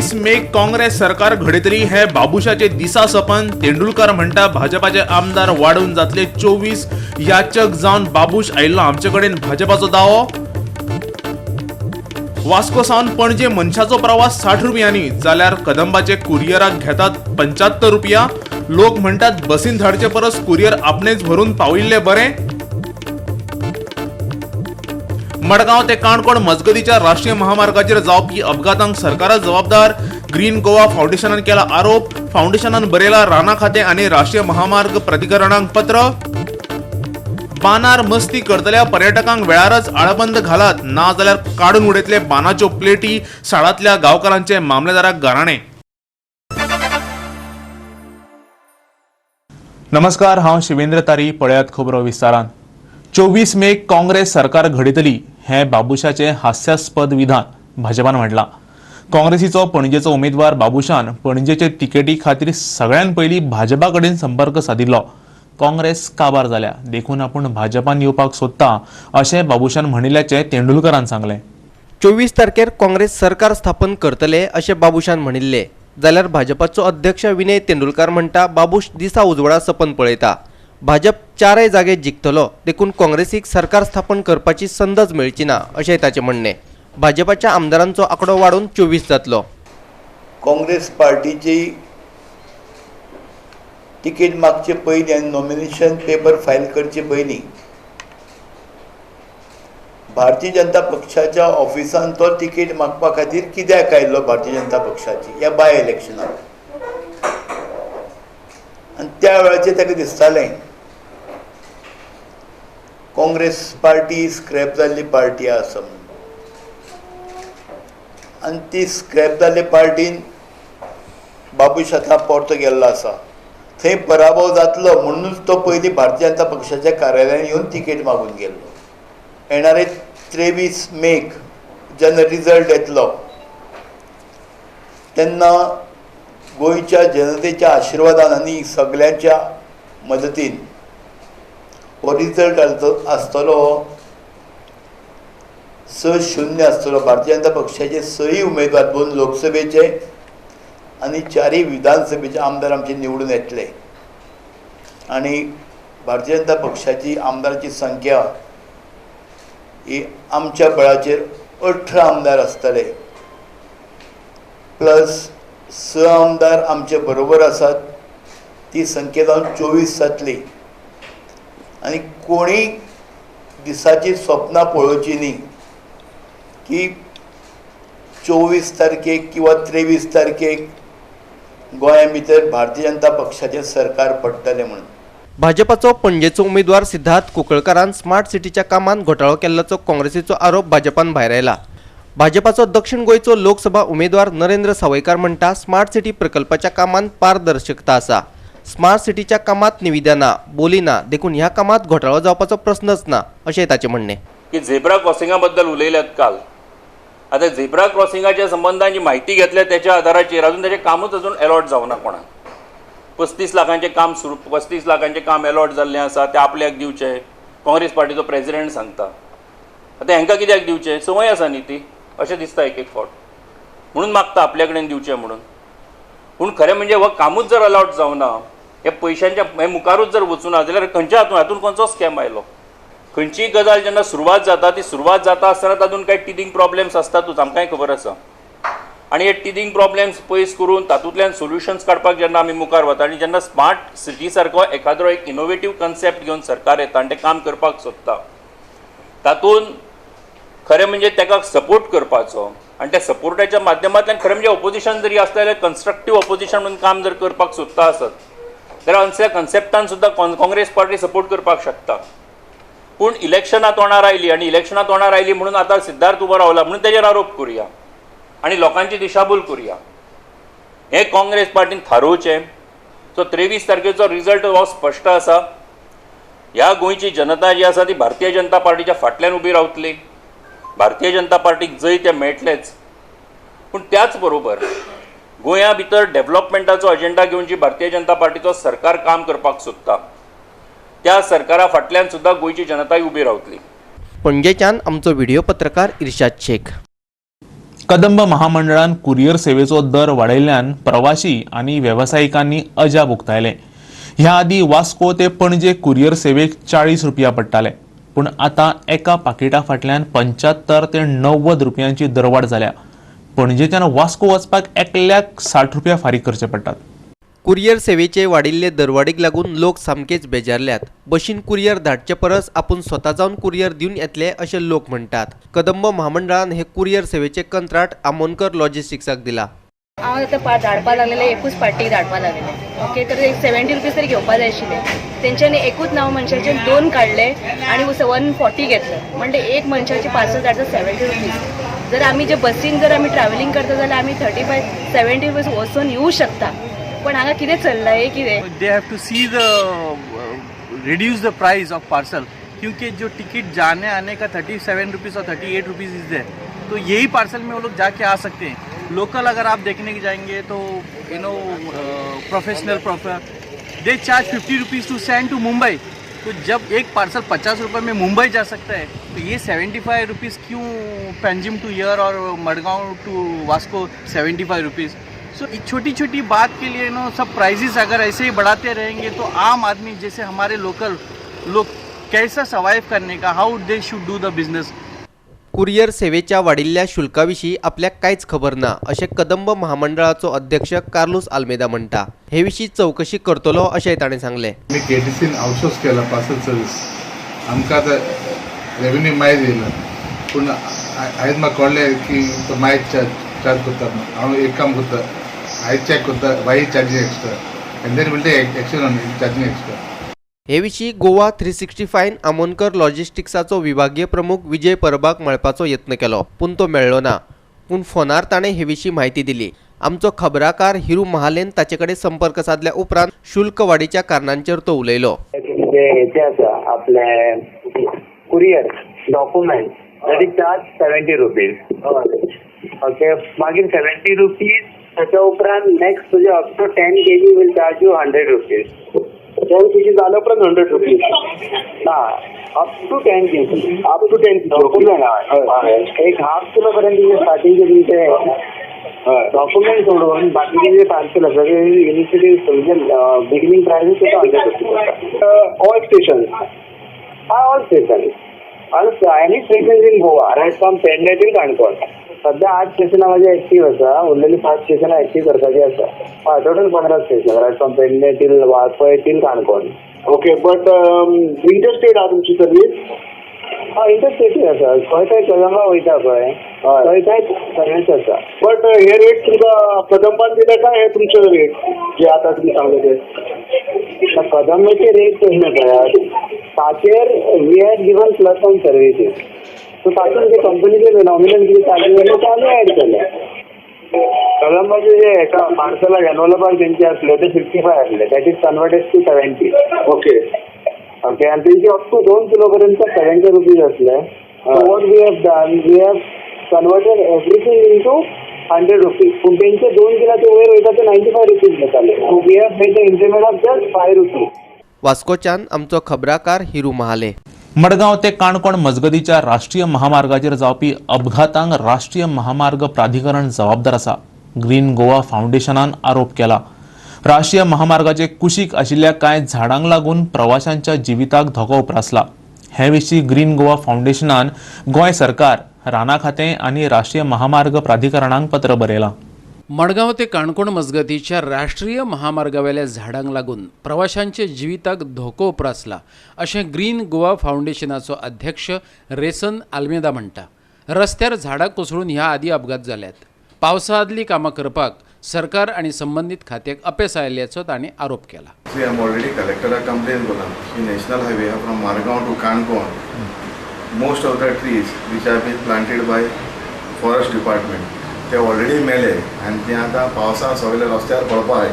24 मेक काँग्रेस सरकार घडयतली हे बाबुशाचे दिसा सपन. तेंडुलकर म्हणटा, भाजपाचे आमदार वाडून जातले 24. याचक जावन बाबूश आयिल्लो आमचे कडेन, भाजपाचो दावो. वास्को सावन पणजे मनशाचो प्रवास 60 रुपयांनी, जाल्यार कदंबाचे कुरियराक घेतात 75 रुपया. लोक म्हणटात, बसीन धाडचे परस कुरियर आपणेच भरून पावयिल्ले बरें. मडगांव ते काणकोण मजगतीच्या राष्ट्रीय महामार्गाचेर जावपी अपघातांक सरकाराच जबाबदार, ग्रीन गोवा फाउंडेशनान केला आरोप. फाउंडेशनान बरयला राना खातें आनी राष्ट्रीय महामार्ग प्राधिकरणाक पत्र. बांदार मस्ती करतल्या पर्यटकांक वेळारच आळबंद घालात, ना जाल्यार काडून उडयतले बांदाच्यो प्लेटी, साळांतल्या गांवकारांचे मामलेदाराक गाराणे. नमस्कार, हांव शिवेंद्र तारी. पळयात खबरो विस्तारान. 24 मेक काँग्रेस सरकार घडयतली हें बाबुशाचें हास्यास्पद विधान, भाजपान म्हणलां. काँग्रेसीचो पणजेचो उमेदवार बाबुशान पणजेचे तिकेटी खातीर सगळ्यान पयलीं भाजपा कडेन संपर्क सादिल्लो. काँग्रेस काबार जाल्या, देखून आपूण भाजपान येवपाक सोदता अशें बाबुशान म्हणिल्ल्याचें तेंडुलकरान सांगलें. 24 तारखेर काँग्रेस सरकार स्थापन करतले अशें बाबूशान म्हणिल्लें, जाल्यार भाजपाचो अध्यक्ष विनय तेंडुलकार म्हणटा, बाबूश दिसा उजवाडा सपन पळयता. भाजप चारय जागे जिखतलो, देखून काँग्रेसीक सरकार स्थापन करपाची संदच मेळची ना अशें ताचें म्हणणें. भाजपाच्या आमदारांचो आंकडो वाडून 24 जातलो. काँग्रेस पार्टीची तिकेट मागचे पयलीं आनी नॉमिनेशन पेपर फायल करचे पयलीं भारतीय जनता पक्षाच्या ऑफिसान तो तिकेट मागपा खातीर कित्याक आयिल्लो भारतीय जनता पक्षाची ह्या बाय इलेक्शनाक? आनी त्या वेळाचेर ताका दिसतालें, काँग्रेस पार्टी स्क्रॅप जाल्ली पार्टी आसा म्हणून. आनी ती स्क्रॅप जाल्ले पार्टीन बाबूश आतां परतो गेल्लो आसा. थंय पराभव जातलो म्हणूनच तो पयलीं भारतीय जनता पक्षाच्या कार्यालयान येवन तिकेट मागून गेल्लो. येणारे 23 मेक जेन्ना रिजल्ट येतलो, तेन्ना गोंयच्या जनतेच्या आशिर्वादान आनी सगल्यांच्या मदतीन हो रिजल्ट आसतलो 6-0 आसतलो. भारतीय जनता पक्षाचे सय उमेदवार, दोन लोकसभेचे आनी चारय विधानसभेचे आमदार आमचे निवडून येतले आनी भारतीय जनता पक्षाची आमदाराची संख्या ही आमच्या बळाचेर 18 आमदार आसतले, प्लस स आमदार आमचे बरोबर आसात, ती संख्या जावन 24 जातली. आनी कोणी दिसाची स्वप्नां पळोवची न्ही की 24 तारखेक किंवा 23 तारखेक गोंया भितर भारतीय जनता पक्षाचें सरकार पडटलें म्हणून. भाजपाचो पणजेचो उमेदवार सिद्धार्थ कुंकळकारान स्मार्ट सिटीच्या कामात घोटाळो केल्ल्याचो काँग्रेसीचो आरोप भाजपान भायरायला. भाजपाचो दक्षिण गोंयचो लोकसभा उमेदवार नरेंद्र सावयकार म्हणटा, स्मार्ट सिटी प्रकल्पाच्या कामात पारदर्शकता आसा. स्मार्ट सिटीच्या कामात निविदा ना, बोली ना, देखून ह्या कामात घोटाळो जावपाचो प्रस्नच ना अशें ताचें म्हणणें. की झेब्रा क्रॉसिंगा बद्दल उलयल्यात काल. आतां झेब्रा क्रॉसिंगाच्या संबंदान जी म्हायती घेतल्या, त्याच्या आधाराचेर अजून ताचें कामूच अजून एलॉट जावना कोणाक. 35 लाखांचें काम सुरू, 35 लाखांचें काम एलॉट जाल्लें आसा, तें आपल्याक दिवचें, काँग्रेस पार्टीचो प्रेजिडेंट सांगता. आतां हांकां कित्याक दिवचें? संवय आसा न्ही ती, अशें दिसता एक एक फावट, म्हणून मागता आपल्या कडेन दिवचें म्हणून. पूण खरें म्हणजे हो कामूच जर अलॉट जावना, हे पयशांच्या हे मुखारूच जर वचूना जाल्यार खंयच्या हातून हातून खंयचो स्कॅम आयलो? खंयचीय गजाल जेन्ना सुरवात जाता, ती सुरवात जाता आसतना तातूंत कांय टिदींग प्रॉब्लेम्स आसतातूच, आमकांय खबर आसा. आनी हे टिदींग प्रॉब्लेम्स पयस करून तातूंतल्यान सोल्युशन्स काडपाक जेन्ना आमी मुखार वता आनी जेन्ना स्मार्ट सिटी सारको एखाद्रो एक इनोवेटीव कन्सेप्ट घेवन सरकार येता आनी तें काम करपाक सोदता, तातूंत खरें म्हणजे ताका सपोर्ट करपाचो आनी त्या सपोर्टाच्या माध्यमांतल्यान खरें म्हणजे ऑपोजिशन जरी आसलें जाल्यार कन्स्ट्रक्टीव ऑपोजिशन म्हणून काम जर करपाक सोदता आसत जाल्यार असल्या कन्सेप्टान सुद्दां काँग्रेस पार्टी सपोर्ट करपाक शकता. पूण इलेक्शनां तोंडार आयली आनी इलेक्शनां तोंडार आयली म्हणून आतां सिद्धार्थ उबो रावला म्हणून तेजेर आरोप करुया आनी लोकांची दिशाभूल करुया, हें काँग्रेस पार्टीन थारोवचें. सो 23 तारखेचो रिजल्ट हो स्पश्ट आसा. ह्या गोंयची जनता जी आसा ती भारतीय जनता पार्टीच्या फाटल्यान उबी रावतली. भारतीय जनता पार्टीक जैत हें मेळटलेंच, पूण त्याच बरोबर गोंया भितर डेव्हलपमेंटाचो एजेंडा घेवन जी भारतीय जनता पार्टीचो सरकार काम करपाक सोदता, त्या सरकारा फाटल्यान सुद्दां गोंयची जनताय उबी रावतली. पणजेच्यान आमचो व्हिडिओ पत्रकार इर्शाद शेख. कदंब महामंडळान कुरियर सेवेचो दर वाडयल्ल्यान प्रवाशी आनी वेवसायिकांनी अजाप उक्तायलें. ह्या आदीं वास्को ते पणजे कुरियर सेवेक 40 रुपया पडटाले, पूण आतां एका पाकिटा फाटल्यान 75 ते 90 रुपयांची दरवाड जाल्या. पणजेच्यान वास्को वचपाक एकल्याक 60 रुपया फारीक करचे पडटात. कुरियर सेवेचे वाडिल्ले दरवाडीक लागून लोक सामकेच बेजारल्यात. बशीन कुरियर धाडचे परस आपूण स्वता जावन कुरियर दिवन येतले अशें लोक म्हणटात. कदंब महामंडळान हे कुरियर सेवेचे कंत्राट आमोणकर लॉजिस्टिक्साक दिला. हांव आतां धाडपा लागलेलें एकूच पार्टी धाडपा लागलेलें, ओके, तर एक 70 रुपीज तरी घेवपा जाय आशिल्लें. तेंच्यांनी एकूच नांव मनशाचें 2 काडलें आनी 140 घेतलें. म्हणजे एक मनशाचें पार्सल धाडटा 70 रुपीज. जर आमी जे बसीन जर आमी ट्रॅव्हलिंग करता जाल्यार आमी 35-70 रुपीज वचून येवं शकता. पण हांगा कितें चल्लां हें कितें? They have to see the reduce the price of parcel, क्योंकि जो टिकट जाने आने का 37 rupees Aur 38 rupees is there, तो यही पार्सल में वो लोग जाके आ सकते हैं. लोकल अगर आप देखने के जाएंगे तो you know professional proper they charge 50 rupees to send to Mumbai. तो जब एक पार्सल 50 रुपये में मुंबई जा सकता है तो ये 75 रुपीज़ क्यों पंजिम टू here और Madgaon to Vasco 75 rupees. So छोटी छोटी बात के लिए नो सब प्राइजेस अगर ऐसे ही बढ़ाते रहेंगे तो आम आदमी जैसे हमारे लोकल लोग कैसा सर्वाइव करने का, how they should do the business. Courier सेवेच्या वाडिल्ल्या शुल्का विशीं आपल्याक कांयच खबर ना अशें कदंब महामंडळाचो अध्यक्ष कार्लूस आल्मेदा म्हणटा. हे विशीं चवकशी करतलो अशेंय ताणें सांगलें. आमी केटीसीन आउटसोर्स केला पार्सल सर्वीस, आमकां आतां रेवेन्यू मायज येयला, पूण आयज म्हाका कळ्ळें की तो मायज चार्ज करता. हांव एक काम करता, आयज चॅक करता why charging extra and then will take action on charging extra. हे विशीं गोवा 365 आमोणकर लॉजिस्टिक्साचो विभागीय प्रमुख विजय परबाक मेळपाचो यत्न केलो, पूण तो मेळ्ळो ना. पूण फोनार ताणें हे विशीं म्हायती दिली. आमचो खबराकार हिरू महालेन ताचे कडेन संपर्क सादल्या उपरांत शुल्क वाडीच्या कारणांचेर तो उलयलो. हेचे आसा आपले courier document that is charge 70 rupees. Okay, मागीर 70 रुपीज ताच्या उपरांत नेक्स्ट तुजे up to 10 kg will charge you 100 rupees. 10 kg जाल्या उपरांत 100 रुपीज ना, up to 10 kg. Up to 10 document एक हाफ किलो पर्यंत तुजे स्टार्टिंगचे तुमचे डॉक्युमेंट सोडून बाकीचे जे पार्सल आसा ते इनिशियली तुमचे बिगिनींग प्रायस सुद्दां 100 rupees. All station? हय, all station, all any station in Goa, right from Pedne till Canacona. सध्या 8 स्टेशनां म्हाजी एक्टीव आसा, उरलेली 5 स्टेशनां एक्टीव करपाची आसा. हय, total 15 station, right from Pedne till Valpoi till Canacona. Okay, but interstate आहा तुमची सर्वीस? हय, इंटरस्टेटूय आसा. खंय खंय कदंबा वयता पळय थंय थंय सर्वीस आसा. बट हे रेट तुमकां कदंबान दिले काय हे तुमचे रेट जे आतां तुमी सांगले ते? कदंबाचे रेट कशे पळयात ताचेर we have given plus on services. So तातूंत जे कंपनीचे नॉमिनल कितें चार्जीस आसले ते आमी एड केले. कदंबाचे जे एका पार्सलाक एनवलपाक तेंचे आसले ते 55 आसले, that is converted to 70. Okay okay, आनी तेंचे अप टू 2 किलो पर्यंत 70 रुपीज आसले. So what we have done, we have converted everything into 100 rupees. पूण तेंचे 2 किलाचे वयर वयता ते 95 रुपीज घेताले. So we have made the increment of just 5 rupees. वास्कोच्यान आमचो खबराकार हिरू महाले. मडगांव ते काणकोण मजगतीच्या राष्ट्रीय महामार्गाचेर जावपी अपघातांक राष्ट्रीय महामार्ग प्राधिकरण जबाबदार आसा, ग्रीन गोवा फावंडेशनान आरोप केला. राष्ट्रीय महामार्गाचे कुशीक आशिल्ल्या कांय झाडांक लागून प्रवाशांच्या जिविताक धोको उप्रासला. हे विशीं ग्रीन गोवा फावंडेशनान गोंय सरकार, राना खातें आनी राष्ट्रीय महामार्ग प्राधिकरणाक पत्र बरयलां. मडगांव ते काणकोण मजगतीच्या राष्ट्रीय महामार्गावेल्या झाडांक लागून प्रवाशांच्या जिविताक धोको उप्रासला अशें ग्रीन गोवा फावंडेशनाचो अध्यक्ष रेसन आल्मेदा म्हणटा. रस्त्यार झाडां कोसळून ह्या आदी अपघात जाल्यात. पावसा आदलीं कामां करपाक सरकार आनी संबंदीत खात्याक अपेस आयिल्ल्याचो तांणी आरोप केला. हांवें ऑलरेडी कलेक्टराक कंप्लेन केला की national highway from Margao to Canacona most of the trees which are been planted by forest department ते ऑलरेडी मेले आनी ते आतां पावसा सगळे रस्त्यार पडपा जाय.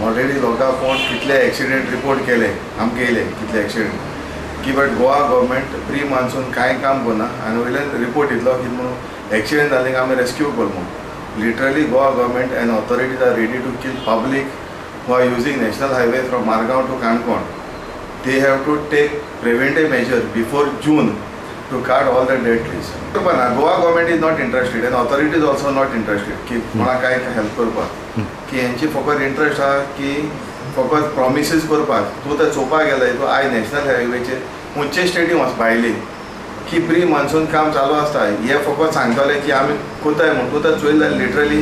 ऑलरेडी लोकां फोन कितले एक्सिडेंट रिपोर्ट केले आमकां येयले कितले एक्सिडेंट की but Goa government pre monsoon कांय काम करना आनी वयल्यान रिपोर्ट दितलो की म्हणून एक्सिडेंट जाले काय आमी रेस्क्यू कर म्हणून. Literally Goa government and authorities are ready to kill public who are using national highway from Margao to Canacona. They have to take preventive measure before June. to cut all the dead trees. करपा Goa government is not interested and authorities also not interested की कोणाक कांय help करपाक, की हेंची फकत interest आहा की फकत प्रॉमिसीस करपाक. तूं तर चोवपाक गेले तूं आयज नॅशनल हायवेचेर खंयचे स्टेटी वच भायली की प्री मान्सून काम चालू आसता, हे फकत सांगतले की आमी कोताय म्हूण. तूं तर चोयलें जाल्यार लिटरली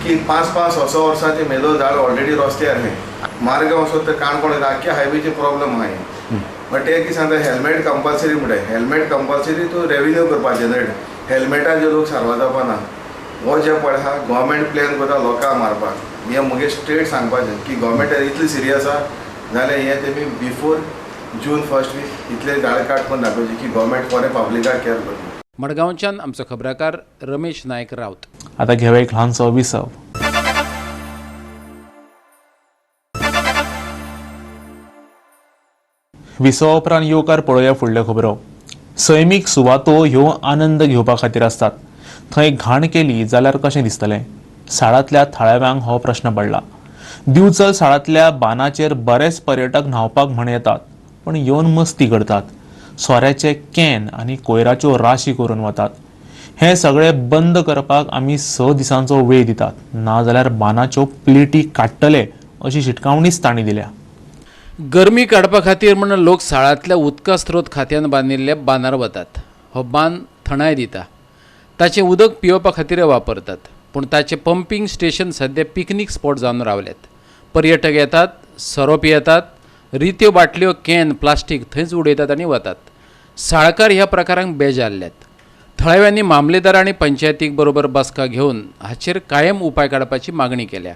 की 5-5, 6-6 वर्सांचे मेलो झाड ऑलरेडी रस्त्यार आसलें. मार्गांव वचत तर काणकोण आख्ख्या हायवेचे प्रॉब्लम आहा. बट ते कितें सांगता हेल्मेट कंपल्सरी म्हणटाय, हेल्मेट कंपल्सरी तूं रेवेन्यू करपा जनरेट, हेल्मेटा जे लोक सारवा जावपा ना. हो जे पळय आहा गव्हर्मेंट प्लॅन करता लोकांक मारपाक. हें मुगे स्ट्रेट सांगपाचें की गव्हर्मेंट इतलें सिरियस आहा जाल्यार हें तेमी बिफोर जून 1 वीक इतले झाड काट करून दाखोवचें की गव्हर्मेंट कोणें पब्लिकाक केअर करता. मडगांवच्यान आमचो खबराकार रमेश नायक राऊत. आता घेवया एक ल्हानसो विसव. विसवा उपरांत येवकार पळोवया फुडल्यो खबरो. सैमीक सुवातो ह्यो आनंद घेवपा खातीर आसतात, थंय घाण केली जाल्यार कशें दिसतलें? साळांतल्या थळाव्यांक हो प्रश्न पडला. दिवचल साळांतल्या बांदाचेर बरेच पर्यटक न्हांवपाक म्हण येतात, पण येवन मस्ती करतात, सोऱ्याचे can आनी कोयराच्यो राशी करून वतात. हें सगळें बंद करपाक आमी 6 दिसांचो वेळ दितात, नाजाल्यार बांदाच्यो प्लेटी काडटले अशी शिटकावणीच तांणी दिल्या. गरमी काडपा खातीर म्हण लोक साळांतल्या उदका स्रोत खात्यान बांदिल्ल्या बांदार वतात. हो बांद थंडाय दिता, ताचें उदक पिवपा खातीर वापरतात, पूण ताचें पंपींग स्टेशन सद्या पिकनीक स्पॉट जावन रावल्यात. पर्यटक येतात, सोरो पियेतात, रित्यो बाटल्यो can plastic थंयच उडयतात आनी वतात. साळकार ह्या प्रकारांक बेजारल्यात. थळाव्यांनी मामलेदार आनी पंचायतीक बरोबर बसका घेवन हाचेर कायम उपाय काडपाची मागणी केल्या,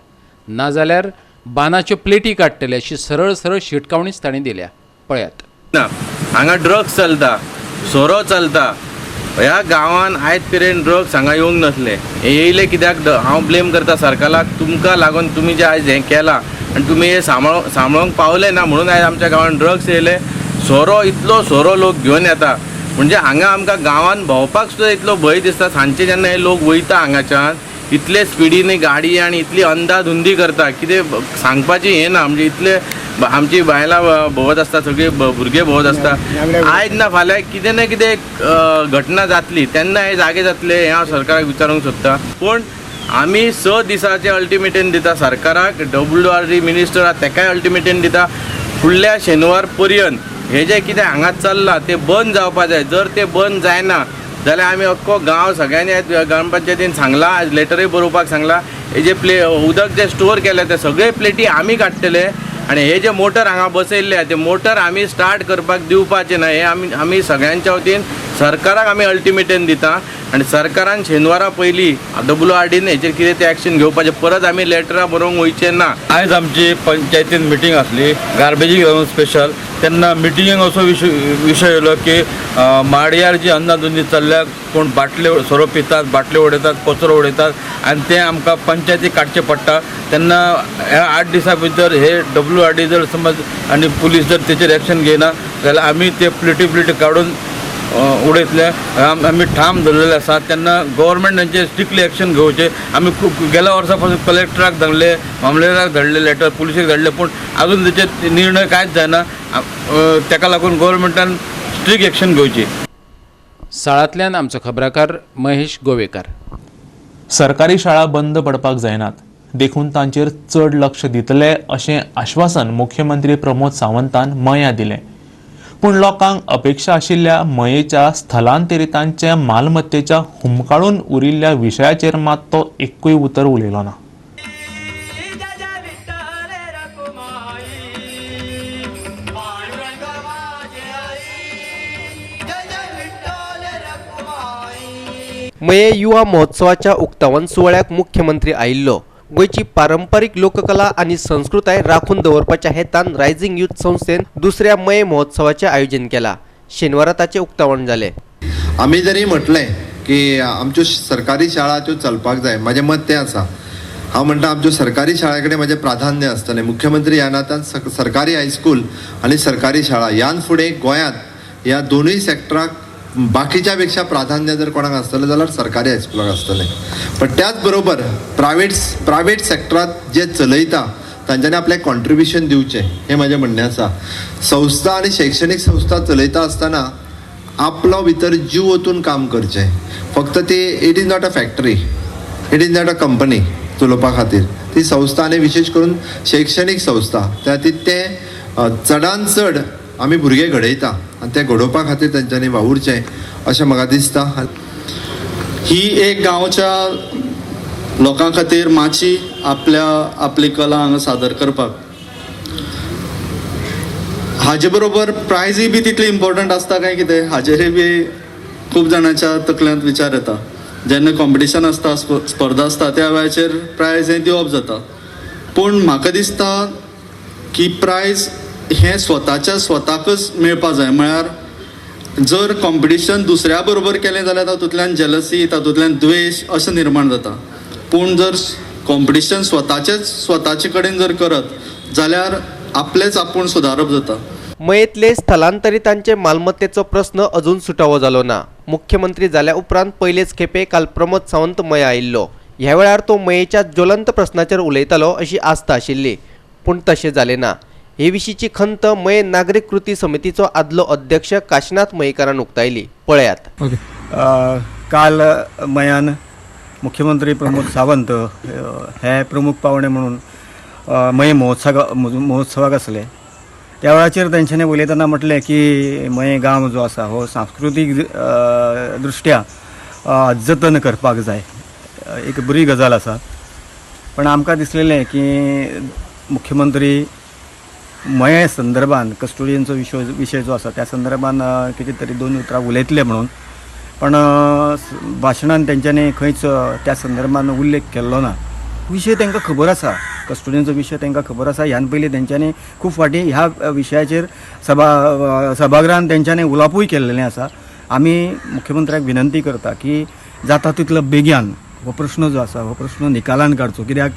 नाजाल्यार बांदाच्यो प्लेटी काडटले अशी सरळ सरळ शिटकावणीच तांणी दिल्या. पळयात ना, हांगा ड्रग्स चलता, सोरो चलता. ह्या गांवान आयज मेरेन ड्रग्स हांगा येवंक नासले, हे येयले कित्याक? हांव ब्लेम करता सरकाराक, तुमकां लागून तुमी जे आयज हें केलां आनी तुमी हे सांबाळूंक पावले ना म्हणून आयज आमच्या गांवान ड्रग्स येयले. सोरो इतलो सोरो लोक घेवन येता, म्हणजे हांगा आमकां गांवान भोंवपाक सुद्दां इतलो भंय दिसता. सांजचे जेन्ना हे लोक वयता हांगाच्यान इतले स्पिडीन गाडी आनी इतली अंदाधुंदी करता, कितें सांगपाची हें ना. म्हणजे इतले आमची बायलां भोंवत आसता, सगळीं भुरगे भोंवत आसता, आयज ना फाल्यां कितें ना कितें घटना जातली तेन्ना हे जागे जातले हें हांव सरकाराक विचारूंक सोदता. पूण आमी 6 दिसांचें अल्टिमेटम दिता सरकाराक, WRD minister आहा तेकाय अल्टिमेटम दिता, फुडल्या शेनवार पर्यंत हे जें कितें हांगा चल्लां तें बंद जावपा जाय. जर तें बंद जायना जाल्यार आमी अख्खो गांव सगळ्यांनी आयज ग्रामपंचायतीन सांगलां, आयज लेटरूय बरोवपाक सांगलां, हे जे उदक जे स्टोर केलें ते सगळे प्लेटी आमी काडटले आनी हे जे मोटर हांगा बसयल्ले आहा ते मोटर आमी स्टार्ट करपाक दिवपाचे ना. हे आमी सगळ्यांच्या वतीन सरकाराक आमी अल्टिमेटम दिता आनी सरकारान शेनवारा पयलीं WRDन हेचेर कितें तें एक्शन घेवपाचें, परत आमी लेटरां बरोवंक वयचें ना. आयज आमची पंचायतीन मिटींग आसली गार्बेजीक लागून स्पेशल, तेन्ना मिटिंगेक असो विशय येयलो की माडयार जी अंदाधुंदी चल्ल्या, कोण बाटले सोरो पितात, बाटले उडयतात, कचरो उडयतात आनी तें आमकां पंचायती काडचें पडटा. तेन्ना ह्या 8 दिसां भितर हे WRD जर समज आनी पुलीस जर तेचेर एक्शन घेयना जाल्यार आमी ते प्लेटी प्लेटी काडून उडयतले. आमी ठाम धरलेले आसा. तेन्ना गव्हर्मेंट हेंचेर स्ट्रिक्टली एक्शन घेवचें. आमी खूब गेल्या वर्सा पासून कलेक्टराक धाडले, मामलेदाराक धाडले लेटर, पुलिसेक धाडले, पूण आजून तेचेर निर्णय कांयच जायना. तेका लागून गव्हर्मेंटान स्ट्रिक्ट एक्शन घेवची. साळांतल्यान आमचो खबराकार महेश गोवेकार. सरकारी शाळा बंद पडपाक जायनात देखून तांचेर चड लक्ष दितले अशें आश्वासन मुख्यमंत्री प्रमोद सावंतान मयां दिलें. पूण लोकांक अपेक्षा आशिल्ल्या मयेच्या स्थलांतरितांच्या मालमत्तेच्या हुमकाळून उरिल्ल्या विशयाचेर मात तो एकूय उतर उलयलो ना. मये युवा महोत्सवाच्या उक्तावण सुवाळ्याक मुख्यमंत्री आयिल्लो. गोंयची पारंपारीक लोककला आनी संस्कृताय राखून दवरपाच्या हेतान रायझिंग यूथ संस्थेन दुसऱ्या मये महोत्सवाचें आयोजन केलां. शेनवारा ताचें उक्तावण जालें. आमी जरी म्हटलें की आमच्यो सरकारी शाळा त्यो चलपाक जाय, म्हाजें मत तें आसा. हांव म्हणटा आमच्यो सरकारी शाळे कडेन म्हाजें प्राधान्य आसतलें. मुख्यमंत्री ह्या नात्यान सरकारी हायस्कूल आनी सरकारी शाळा ह्यान फुडें गोंयांत ह्या दोनूय सेक्टराक बाकीच्या पेक्षा प्राधान्य जर कोणाक आसतलें जाल्यार सरकारी हायस्कुलाक आसतलें. पण त्याच बरोबर प्रायवेट सेक्टरांत जे चलयता तांच्यांनी आपलें कॉन्ट्रिब्युशन दिवचें हें म्हाजें म्हणणें आसा. संस्था आनी शैक्षणीक संस्था चलयता आसतना आपलो भितर जीव ओतून काम करचें. फक्त ती it is not a factory, it is not a company चलोवपा खातीर ती संस्था आनी विशेश करून शैक्षणीक संस्था त्या खातीर तें चडान चड आमी भुरगे घडयता आनी ते घडोवपा खातीर तेंच्यांनी वावुरचें अशें म्हाका दिसता. ही एक गांवच्या लोकां खातीर माची आपल्या आपली कला हांगा सादर करपाक, हाजे बरोबर प्रायजय बी तितली इम्पॉर्टंट आसता काय कितें हाजेरय बी खूब जाणांच्या तकल्यांत विचार येता. जेन्ना कॉम्पिटिशन आसता, स्पर्धा आसता त्या वेळाचेर प्रायज हें दिवप जाता, पूण म्हाका दिसता की प्रायज हें स्वताच्या स्वताकच मेळपा जाय. म्हळ्यार जर कॉम्पिटिशन दुसऱ्या बरोबर केलें जाल्यार तातूंतल्यान जेलसी, तातूंतल्यान द्वेश अशें निर्माण जाता. पूण जर कॉम्पिटिशन स्वताचेच स्वताचे कडेन जर करत जाल्यार आपलेच आपूण सुदारप जाता. मयेंतले स्थलांतरितांचे मालमत्तेचो प्रस्न अजून सुटावो जालो ना. मुख्यमंत्री जाल्या उपरांत पयलेच खेपे काल प्रमोद सावंत मया आयिल्लो. ह्या वेळार तो मयेच्या ज्वलंत प्रस्नाचेर उलयतालो अशी आस्त आशिल्ली, पूण तशें जालें ना. हे विशींची खंत मये नागरीक कृती समितीचो आदलो अध्यक्ष काशीनाथ मयेकारान उक्तायली. पळयात. काल मयान मुख्यमंत्री प्रमोद सावंत हे प्रमुख पावणे म्हणून मये महोत्सवाक आसले. त्या वेळाचेर तेंच्यांनी उलयतना म्हटलें की मये गांव जो आसा हो सांस्कृतीक दृश्ट्या जतन करपाक जाय, एक बरी गजाल आसा. पण आमकां दिसलेलें की मुख्यमंत्री मये संदर्भान कस्टोडियनचो विशय जो आसा त्या संदर्भान कितें तरी दोन उतरां उलयतले म्हणून, पण भाशणान तेंच्यांनी खंयच त्या संदर्भान उल्लेख केल्लो ना. विशय तांकां खबर आसा, कस्टोडियनचो विशय तांकां खबर आसा. ह्यान पयलीं तेंच्यांनी खूब फावटी ह्या विशयाचेर सभागृहान तेंच्यांनी उलोवपूय केल्लेलें आसा. आमी मुख्यमंत्र्याक विनंती करता की जाता तितलो बेगीन हो प्रश्न जो आसा हो प्रश्न निकालान काडचो, कित्याक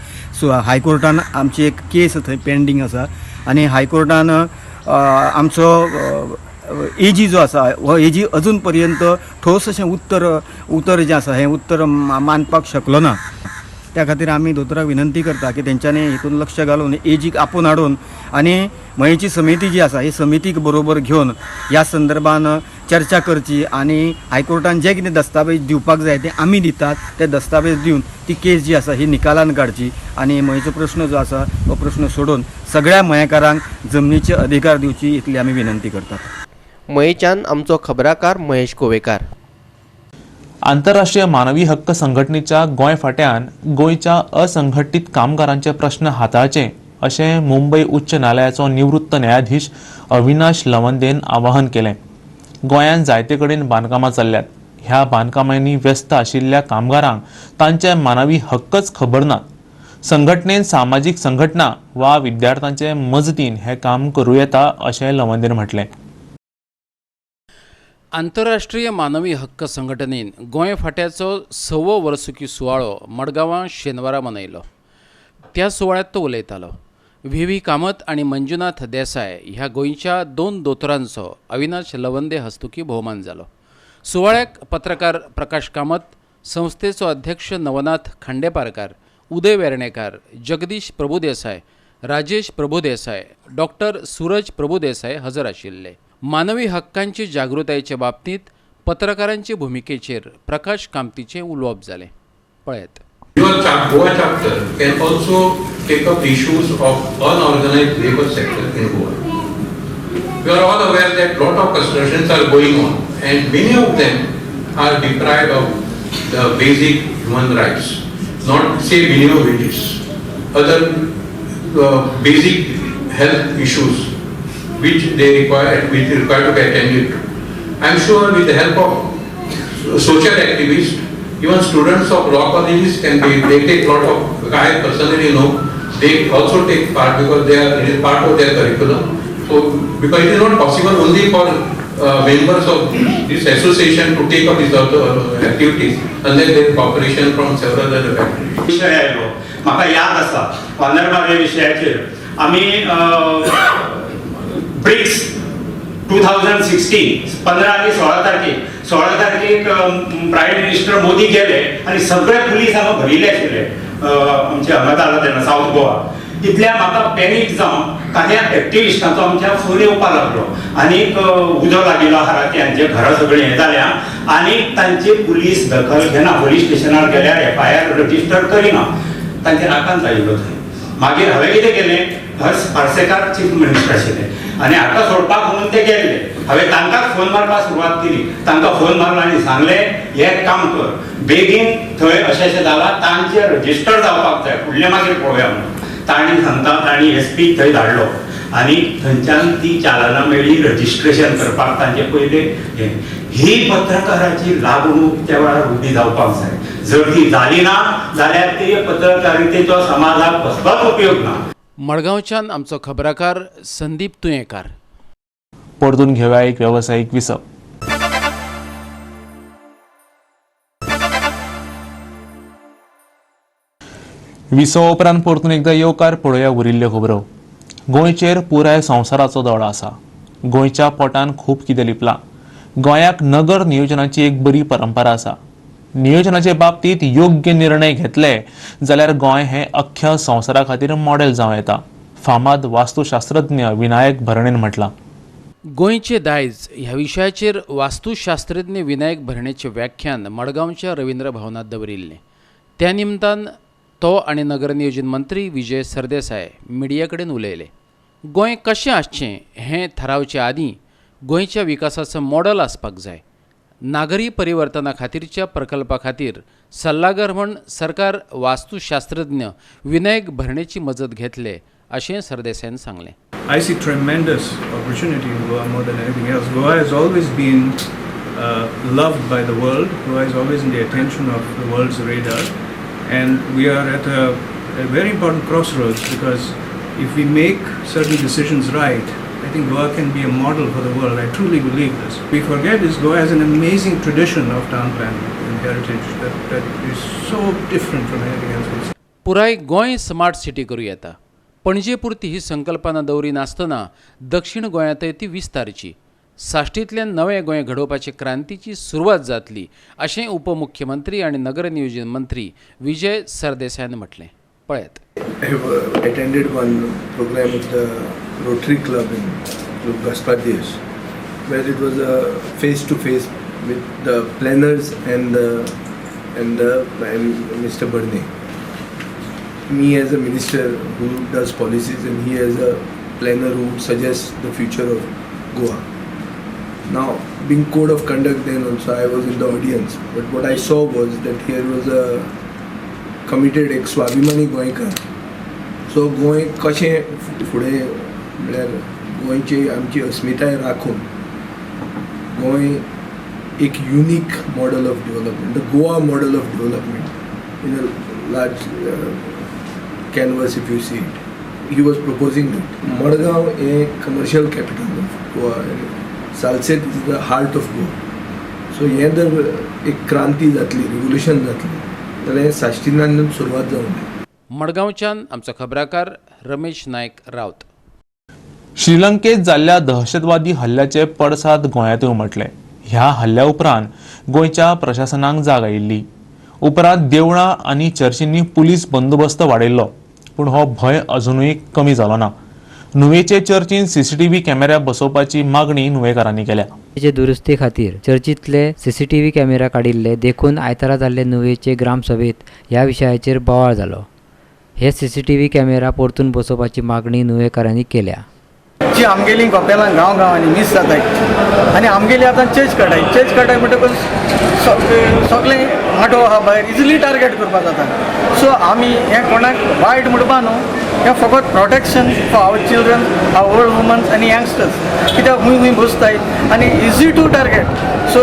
हायकोर्टान आमची एक केस थंय पेंडींग आसा आनी हायकोर्टान आमचो एजी जो आसा हो एजी अजून पर्यंत ठोस अशें उत्तर जें आसा हें उत्तर मानपाक शकलो ना. त्या खातीर आमी दोतोराक विनंती करता की तेंच्यांनी हितून लक्ष घालून एजीक आपोवन हाडून आनी मयेची समिती जी आसा ही समितीक बरोबर घेवन ह्या संदर्भान चर्चा करची आनी हायकोर्टान जे कितें दस्तावेज दिवपाक जाय ते आमी दितात, ते दस्तावेज दिवन ती केस जी आसा ही निकालान काडची आनी मयेचो प्रश्न जो आसा हो प्रश्न सोडोवन सगळ्या मयेकारांक जमनीचे अधिकार दिवची इतली आमी विनंती करतात. मयेच्यान आमचो खबराकार महेश गोवेकार. आंतरराष्ट्रीय मानवी हक्क संघटनेच्या गोंय फाट्यान गोंयच्या असंघटीत कामगारांचे प्रश्न हाताळचे अशें मुंबय उच्च न्यायालयाचो निवृत्त न्यायाधीश अविनाश लवंदेन आवाहन केलें. गोंयांत जायते कडेन बांदकामां चल्ल्यात. ह्या बांदकामांनी व्यस्त आशिल्ल्या कामगारांक तांचे मानवी हक्कच खबर नात. संघटनेन सामाजीक संघटना वा विद्यार्थ्यांचे मजतीन हें काम करूं येता अशें लवंदेन म्हटलें. आंतरराष्ट्रीय मानवी हक्क संघटनेन गोंय फाट्याचो 6वो वर्सुकी सुवाळो मडगांवां शेनवारा मनयलो. त्या सुवाळ्यांत तो उलयतालो. व्ही व्ही कामत आनी मंजुनाथ देसाय ह्या गोंयच्या 2 दोतोरांचो अविनाश लवंदे हस्तुकी भोवमान जालो. सुवाळ्याक पत्रकार प्रकाश कामत, संस्थेचो अध्यक्ष नवनाथ खांडेपारकार, उदय वेर्णेकार, जगदीश प्रभुदेसाय, राजेश प्रभुदेसाय, डॉक्टर सूरज प्रभुदेसाय हजर आशिल्ले. मानवी हक्कांची जागृतायेचे बाबतींत पत्रकारांचे भुमिकेचेर प्रकाश कामतीचें उलोवप जालें. पळयात. Your Goa chapter can also take up issues of unorganized labor sector in Goa. We are all aware that lot of constructions are going on and many of them are deprived of the basic human rights, not say minimum wages, other basic health issues which they require, which require to be attended to. I am sure with the help of social activists, even students of law colleges can be, they take lot of, I personally know, they also take part because they are, it is part of their curriculum. So, because it is not possible only for members of this association to take up these other activities unless there is cooperation from several other activities. विशय आयलो म्हाका याद आसा वानरबाग ह्या विशयाचेर आमी BRICS 2016 15 आनी 16 तारखेक 16 तारखेक प्रायम मिनिस्टर मोदी गेले आनी सगळे पुलीस हांगा भरिल्ले आशिल्ले आमचे हांगा जाता तेन्ना सावथ गोवा. इतल्या म्हाका पॅनीक जावन ताज्या एक्टिविस्टांचो आमच्या फोन येवपाक लागलो आनीक उजो लागिल्लो आहा राती हांचे घरां सगळीं हें जाल्या आनी तांची पुलीस दखल घेना, पुलीस स्टेशनार गेल्यार एफआयआर रजिस्टर करिना, तांचेर आकांत आयिल्लो थंय. मागीर हांवें कितें केलें, हर्ष पार्सेकार चीफ मिनिस्टर आशिल्ले आनी हाका सोडपाक म्हणून ते गेल्ले. हांवें तांकांच फोन मारपाक सुरवात केली, तांकां फोन मारलो आनी सांगलें हें काम कर बेगीन, थंय अशें अशें जालां, तांचें रजिस्टर जावपाक जाय, फुडलें मागीर पळोवया म्हणून. तांणी सांगता तांणी एस पी थंय धाडलो आनी थंयच्यान ती चालना मेळ्ळी रजिस्ट्रेशन करपाक तांचे पयले. ही पत्रकाराची लागणूक त्या वेळार उबी जावपाक जाय, जर ती जाली ना जाल्यार ती पत्रकारितेचो समाजाक कसलोच उपयोग ना. मडगांवच्यान आमचो खबराकार संदीप तुयेंकार. परतून घेवया एक वेवसायीक विसव. विसवा उपरांत परतून एकदा येवकार पळोवया उरिल्ल्यो खबरो. गोंयचेर पुराय संवसाराचो दोळो आसा. गोंयच्या पोटान खूब कितें लिपलां. गोंयाक नगर नियोजनाची एक बरी परंपरा आसा. नियोजनाचे बाबतींत योग्य निर्णय घेतले जाल्यार गोंय हें अख्ख्या संवसारा खातीर मॉडेल जावं येता, फामाद वास्तुशास्त्रज्ञ विनायक भरणेन म्हटलां. गोंयचे दायज ह्या विशयाचेर वास्तुशास्त्रज्ञ विनायक भरणेचें व्याख्यान मडगांवच्या रवींद्र भवनांत दवरिल्लें. त्या निमतान तो आनी नगरनियोजन मंत्री विजय सरदेसाय मिडिया कडेन उलयले. गोंय कशें आसचें हें थारावचे आदीं गोंयच्या विकासाचो मॉडल आसपाक जाय. नागरी परिवर्तना खातीरच्या प्रकल्पा खातीर सल्लागार म्हूण सरकार वास्तुशास्त्रज्ञ विनायक भरणेची मजत घेतले अशें सरदेसायान सांगलें. I see tremendous opportunity in Goa more than anything else. Goa has always been loved by the world. Goa is always in the attention of the world's radar. And we are at a very important crossroads, because if we make certain decisions right, I think Goa can be a model for the world. I truly believe this. We forget is Goa has an amazing tradition of town planning and heritage that is so different from anything else. पुराय Goa smart city करूं येता. पणजे पुरती ही संकल्पना दवरिनासतना दक्षिण गोंयांतय ती विस्तारची. साश्टींतल्यान नवें गोंय घडोवपाची क्रांतीची सुरवात जातली अशें उपमुख्यमंत्री आनी नगर नियोजन मंत्री विजय सरदेसायान म्हटलें. पळयात. I have attended one program of the Rotary Club in Gaspar Dias, where it was a face to face with the planners and Mr. Barne. Me as a minister who does policies and he as a planner who suggests the future of Goa. Now, being code of conduct then also I was in the audience, but what I saw was that here was a committed एक स्वाभिमानी गोंयकार. So Goa कशें फुडें म्हळ्यार गोंयची आमची अस्मिताय राखून गोंय एक unique model of development, the Goa model of development in a large canvas if you see it. He was proposing that Madgaon हें commercial capital of Goa, Salcete is the heart of Goa. So हें जर एक क्रांती जातली, revolution जातलें जाल्यार हें साश्टीनान सुरवात जावंक जाय. मडगांवच्यान आमचो खबराकार रमेश नायक रावत. श्रीलंकेत जाल्ल्या दहशतवादी हल्ल्याचे पडसाद गोंयांतूय उमटले. ह्या हल्ल्या उपरांत गोंयच्या प्रशासनाक जाग आयिल्ली. उपरांत देवळां आनी चर्चींनी पुलीस बंदोबस्त वाडयल्लो, पूण हो भंय अजुनूय कमी जालो ना. नुवेचे चर्चीन सीसीटीव्ही कॅमेरा बसोवपाची मागणी नुवेकारांनी केल्या. दुरुस्ती खातीर चर्चींतले सीसीटीव्ही कॅमेरा काडिल्ले देखून आयतारा जाल्ले नुवेचे ग्रामसभेत ह्या विशयाचेर बोवाळ जालो. हे सीसीटीव्ही कॅमेरा परतून बसोवपाची मागणी नुवेकारांनी केल्या. जी आमगेली कपेलां गांव गांवांनी मीस जाताय आनी आमगेली आतां चर्च काडाय, चर्च काडाय म्हणटकूच सगळें माटोव आहा भायर इजिली टार्गेट करपाक जाता. सो आमी हें कोणाक वायट म्हणपा न्हू, हें फकत protection for our children, our old womens आनी यंगस्टर्स, कित्याक खूंय खूंय बसताय आनी इजी टू टार्गेट. सो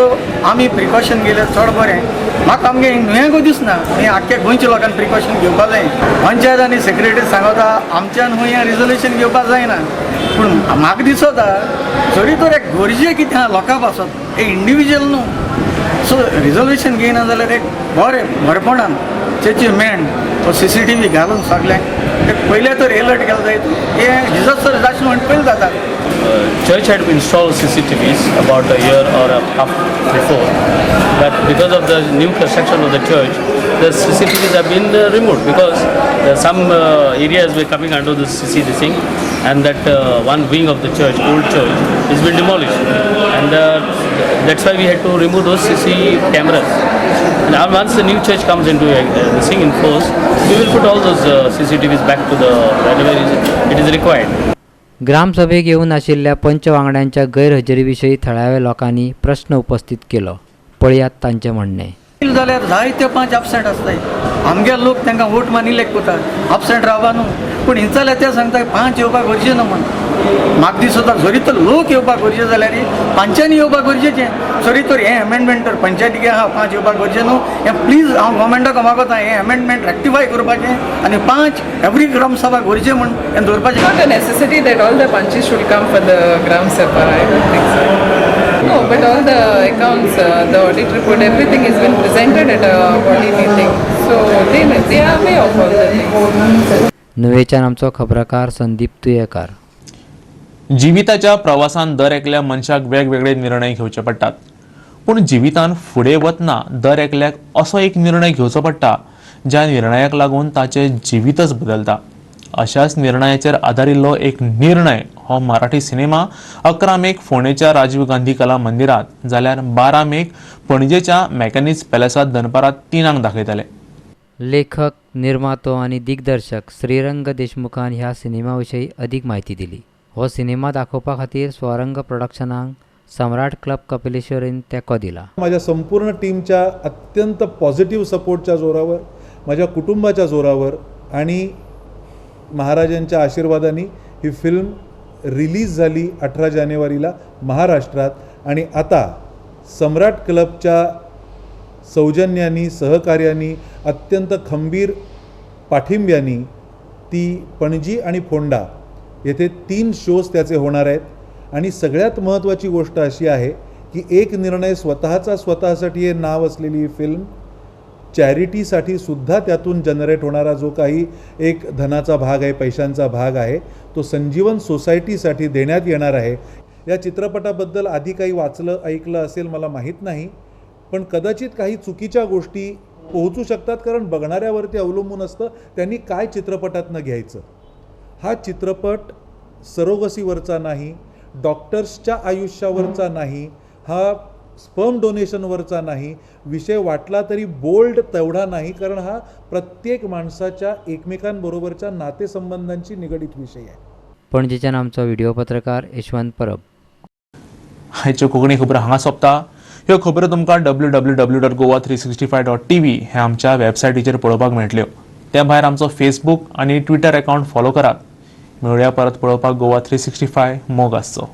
आमी प्रिकॉशन घेयल्यार चड बरें. म्हाका आमगे नुवेंकूय दिसना हें आख्ख्या गोंयच्या लोकांक प्रिकॉशन घेवपाक जाय. पंचायत आनी सेक्रेटरी सांगता आमच्यान खंय हें रिजोल्युशन घेवपाक जायना, पूण म्हाका दिसता जरी तर एक गरजे कितें आहा लोकां पासत, एक इंडिविज्युअल न्हू. सो रिजोल्युशन घेयना जाल्यार एक बरें बरेपणान चेची मेण सीसीटीव्ही घालून सगळ्यांक एक पयलें तर एलर्ट केलें जाय. हें डिजास्टर जाशें म्हण पयलीं जाता. Church had installed CCTVs about a year or a half before, but because of the new construction of the church, the CCTVs have been removed because some areas were coming under the CCTV thing, and that one wing of the church, old church, has been demolished, and that's why we had to remove those CC cameras. Now once the new church comes into the thing in force, we will put all those CCTVs back to the wherever it is required. ग्रामसभेक येवन नाशिल्ल्या पंच वांगड्यांच्या गैरहजेरीविशीं थळाव्या लोकांनी प्रश्न उपस्थित केलो. पळयात तांचें म्हणणें. जाल्यार जायते 5 absent आसताय. आमगे लोक तांकां वोट मान इलेक्ट करता, absent रावपा न्हू. पूण हिंचाल्यार ते सांगता 5 येवपाक गरजें ना म्हण. म्हाका दिसता जरी तर लोक येवपाक गरजें जाल्यार 5 येवपाक गरजेचें. सरी तर हें एमेंडमेंट तर पंचायतीक आहा 5 येवपाक गरजें न्हू. हें प्लीज हांव गव्हर्मेंटाक मागता हें एमेंडमेंट रेक्टिफाय करपाचें आनी 5 एवरी ग्राम सभा गरजें म्हण हें दवरपाचें. Not a necessity that all the panchis should come for the Gram Sabha, I don't think so. No, but all the accounts, the audit report, everything has been presented at a body meeting. So they are aware of all the things. नुवेच्यान आमचो खबराकार संदीप तुयेकार. जिविताच्या प्रवासान दर एकल्या मनशाक वेगवेगळे निर्णय घेवचे पडटात, पूण जिवितान फुडें वतना दर एकल्याक असो एक निर्णय घेवचो पडटा ज्या निर्णयाक लागून ताचें जिवीतच बदलता. अशाच निर्णयाचेर आदारिल्लो एक निर्णय हो मराठी सिनेमा 11 मेक फोंडेच्या राजीव गांधी कला मंदिरात जाल्यार 12 मेक पणजेच्या मॅकॅनिक्स पॅलेसात दनपारां 3 दाखयतले. लेखक, निर्मातो आनी दिग्दर्शक श्रीरंग देशमुखान ह्या सिनेमा विशीं अदीक म्हायती दिली. हो सिनेमा दाखोवपा खातीर स्वरंग प्रोडक्शनाक सम्राट क्लब कपिलेश्वरीन तेंको दिला. माझ्या संपूर्ण टीमच्या अत्यंत पॉझिटिव्ह सपोर्टच्या जोरावर, माझ्या कुटुंबाच्या जोरावर आणि महाराजांच्या आशीर्वादाने ही फिल्म रिलीज झाली 18 जानेवारीला महाराष्ट्रात. आणि आता सम्राट क्लबच्या सौजन्यानी, सहकार्यानी, अत्यंत खंबीर पाठिंब्यानी ती पणजी आणि फोंडा येथे 3 शोज त्याचे होणार आहेत. आणि सगळ्यात महत्त्वाची गोष्ट अशी आहे की एक निर्णय स्वतःचा स्वतःसाठी हे नाव असलेली ही फिल्म चॅरिटीसाठी सुद्धा त्यातून जनरेट होणारा जो काही एक धनाचा भाग आहे, पैशांचा भाग आहे, तो संजीवन सोसायटीसाठी देण्यात येणार आहे. या चित्रपटाबद्दल आधी काही वाचलं ऐकलं असेल मला माहीत नाही, पण कदाचित काही चुकीच्या गोष्टी पोहोचू शकतात, कारण बघणाऱ्यावरती अवलंबून असतं त्यांनी काय चित्रपटातनं घ्यायचं. हा चित्रपट सरोगसीवरचा नाही, डॉक्टर्सच्या आयुष्यावरचा नाही, हा स्पर्म डोनेशनवरचा नाही. विषय वाटला तरी बोल्ड तेवढा नाही, कारण हा प्रत्येक माणसाच्या एकमेकांबरोबरच्या नातेसंबंधांशी निगडीत विषय आहे. पणजेच्यान आमचो व्हिडिओ पत्रकार यशवंत परब. हायच्यो कोंकणी खबरो हांगा सोंपता. ह्यो खबरो तुमकां www.goa365.tv हे आमच्या वेबसायटीचेर पळोवपाक मेळटल्यो. त्या भायर आमचो फेसबूक आनी ट्विटर अकाउंट फॉलो करात. मेळुया परत पळोवपाक गोवा 365. मोग आसचो.